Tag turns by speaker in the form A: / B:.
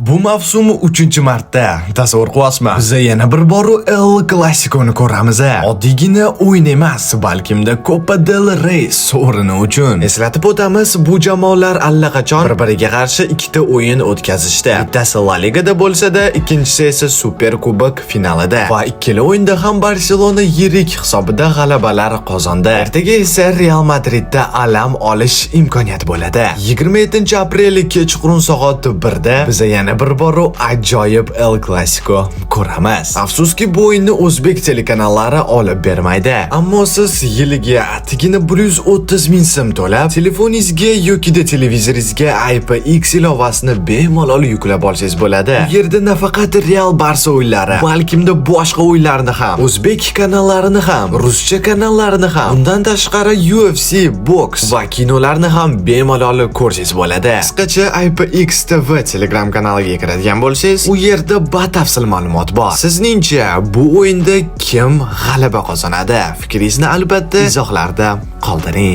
A: Bu mavsum 3-marta. Tasavvur qilyapsizmi? Biz yana bir bor El Clasico'ni ko'ramiz. Oddiygina o'yin emas, balkimda Copa del Rey sovrini uchun. Eslatib o'tamiz, bu jamoalar allaqachon bir-biriga qarshi ikkita o'yin o'tkazishdi. Bittasi La Ligada bo'lsa-da, ikkinchisi esa Super Kubok finalida. Va ikkala o'yinda ham Barselona yirik hisobida g'alabalar qozondi. Ertaga esa Real Madridda alam olish imkoniyati bo'ladi. 27-aprel kechqurun soat 1 da biz yana bir bor ajoyib El Clasico ko'ramiz. Afsuski, bu o'yinni o'zbek telekanallari olib bermaydi. Ammo siz yiliga atigina 130 ming so'm to'lab, telefoningizga yoki televizoringizga IPX ilovasini bemalol yuklab olsangiz bo'ladi. Bu yerda nafaqat Real Barsa o'yinlari, balkimda boshqa o'yinlarni ham, o'zbek kanallarini ham, ruscha kanallarini ham, undan tashqari UFC, boks va kinolarni ham bemalol ko'rsangiz bo'ladi. Qisqacha, IPX TV Telegram kanaliga kiradigan bo'lsangiz, u yerda batafsil ma'lumot bor. Sizningcha, bu o'yinda kim g'alaba qozonadi? Fikringizni albatta izohlarda qoldiring.